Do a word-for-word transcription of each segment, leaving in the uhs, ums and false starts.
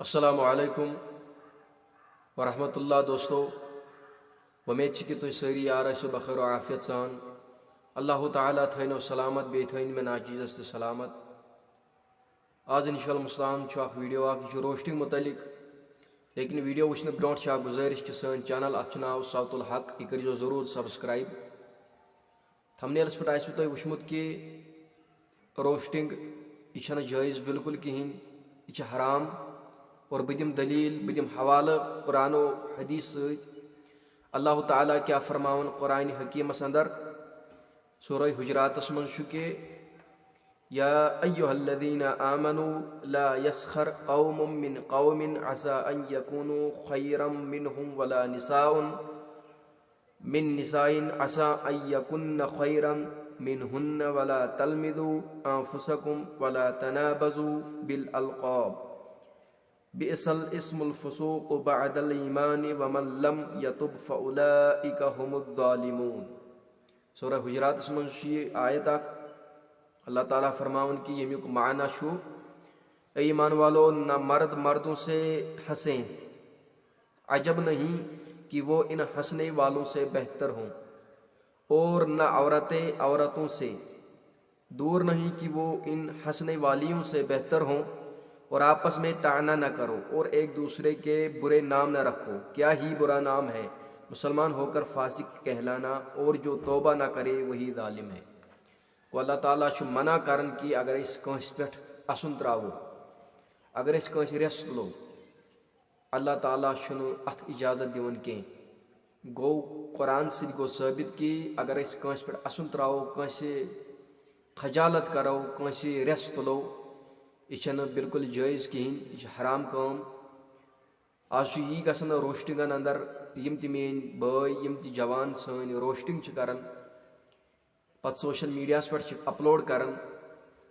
السلام علیکم ورحمۃ اللہ۔ دوستو، وۄمید چھِ کہِ تُہۍ سٲری یار ٲسِو بخیر و عافیت سان۔ اللہ تعالیٰ تھٲینو سلامت، بیٚیہِ تھٲیِن مےٚ ناچیٖزَس تہِ سلامت۔ آز انشاء اللہ مُسلام چھُ اکھ ویڈیو اکھ، یہِ چھُ روسٹنگ متعلق۔ لیکن ویڈیو وٕچھنہٕ برونٛٹھ چھِ اکھ گُزٲرِش کہِ سٲنۍ چینل، اتھ چھُ ناو صوت الحق، یہِ کٔرۍزیو ضروٗر سبسکرائب۔ تھمنیلس پٮ۪ٹھ آسِوٕ تۄہہِ وٕچھمُت کہِ روسٹنگ، یہِ چھَنہٕ جٲیز بالکل کِہیٖنۍ، یہِ چھِ حرام۔ اور بہٕ دِمہٕ دلیٖل، بہٕ دِمہٕ حوالہٕ قرآن و حدیث سۭتۍ۔ اللہ تعالیٰ کیٛاہ فرماوان قرآن حکیٖمس اندر؟ سورہ حجراتس منٛز چھُ کہِ، یا ایھا الذین آمنوا لا یسخر قوم من قوم عسى ان یکونوا خیرا منهم ولا نساء من نساء عسى ان یکن خیرا منهن ولا تلمزوا انفسکم ولا تنابزوا بالالقاب بئس الاسم الفسوق بعد الایمان ومن لم یتب فاولئک هم الظالمون۔ سورہ حجراتس منٛز چھُ یہِ آیت اکھ، اللہ تعالیٰ فرماوان کہِ ییٚمیُک معنی چھُ، اے ایمان والو، نہ مرد مردوں سے ہنسیں، عجب نہیں کہ وہ ان ہنسنے والوں سے بہتر ہوں، اور نہ عورتیں عورتوں سے دور نہیں کہ وہ ان ہنسنے والیوں سے بہتر ہوں، اور آپس میں طعنہ نہ کرو اور ایک دوسرے کے برے نام نہ رکھو، کیا ہی برا نام ہے مسلمان ہو کر فاسق کہلانا، اور جو توبہ نہ کرے وہی ظالم ہے۔ گوٚو اللہ تعالیٰ چھُ منع کران کہِ اگر أسۍ کٲنٛسہِ پٮ۪ٹھ اَسُن ترٛاوو، اگر أسۍ کٲنٛسہِ رٮ۪س تُلو، اللہ تعالیٰ چھُنہٕ اَتھ اِجازت دِوان کینٛہہ۔ گوٚو قرآن سۭتۍ گوٚو ثٲبت کہِ اگر أسۍ کٲنٛسہِ پٮ۪ٹھ اَسُن ترٛاوو، کٲنٛسہِ خجالت کرو، کٲنٛسہِ رٮ۪س تُلو، یہِ چھَنہٕ بالکل جٲیز کِہیٖنۍ، یہِ چھِ حرام کٲم۔ آز چھُ یی گژھان روسٹنگن اندر، یِم تہِ میٲنۍ بٲے، یِم تہِ جوان سٲنۍ روسٹنگ چھِ کران، پتہٕ سوشل میڈیاہس پٮ۪ٹھ چھِ اپلوڈ کران،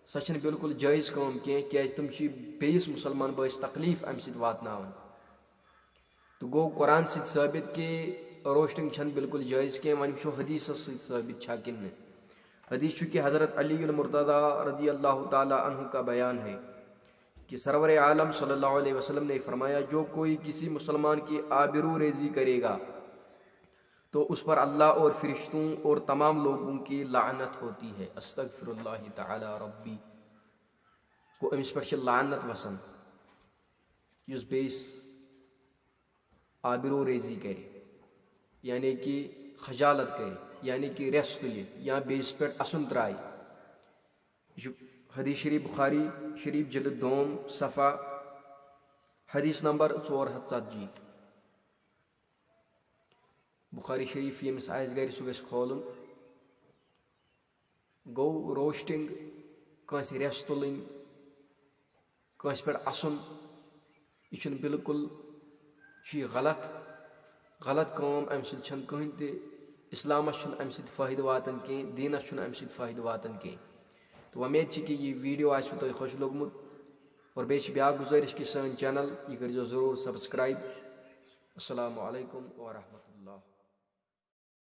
سۄ چھَنہٕ بالکل جٲیز کٲم کینٛہہ، کیازِ تِم چھِ بیٚیِس مُسلمان بٲیِس تکلیف امہِ سۭتۍ واتناوان۔ تہٕ گوٚو قرآن سۭتۍ ثٲبت کہِ روسٹنگ چھَنہٕ بالکل جٲیز کینٛہہ۔ وۄنۍ وٕچھو حدیثس سۭتۍ ثٲبت چھا کِنہٕ نہٕ۔ حدیث چھُ کہِ حضرت علی المرتضی رضی اللہ تعالیٰ عنہ کا بیان ہے کہ سرور عالم صلی اللہ علیہ وسلم نے فرمایا، جو کوئی کسی مسلمان کی آبرو ریزی کرے گا تو اس پر اللہ اور فرشتوں اور تمام لوگوں کی لعنت ہوتی ہے۔ استغفر اللہ تعالیٰ ربی۔ گوٚو أمِس پٮ۪ٹھ چھِ لعنت وسان، یُس بیٚیِس آبرو ریزی کرِ، یعنی کہِ خجالت کرِ، یعنی کہِ رٮ۪س تُلہِ یا بیٚیِس پٮ۪ٹھ اَسُن ترٛایہِ۔ یہِ چھُ حدیث شریف بخاری شریف جلد دوم صفحہ، حدیث نمبر ژور ہتھ ژتجی۔ بخاری شریف ییٚمِس آسہِ گرِ، سُہ گژھِ کھولُن۔ گوٚو روسٹنگ، کٲنٛسہِ رٮ۪س تُلٕنۍ، کٲنٛسہِ پٮ۪ٹھ اَسُن، یہِ چھُنہٕ بالکل، چھُ یہِ غلط، غلط کٲم۔ اَمہِ سۭتۍ چھَنہٕ کٕہٕنۍ تہِ، اِسلامَس چھُنہٕ اَمہِ سۭتۍ فٲیدٕ واتان کینٛہہ، دیٖنَس چھُنہٕ اَمہِ سۭتۍ فٲیدٕ واتان کینٛہہ۔ تہٕ وۄمید چھِ کہِ یہِ ویٖڈیو آسِوٕ تۄہہِ خۄش لوٚگمُت، اور بیٚیہِ چھِ بیٛاکھ گُزٲرِش کہِ سٲنۍ چینل یہِ کٔرۍزیو ضروٗر سبسکرائب۔ السلام علیکم ورحمۃ اللہ۔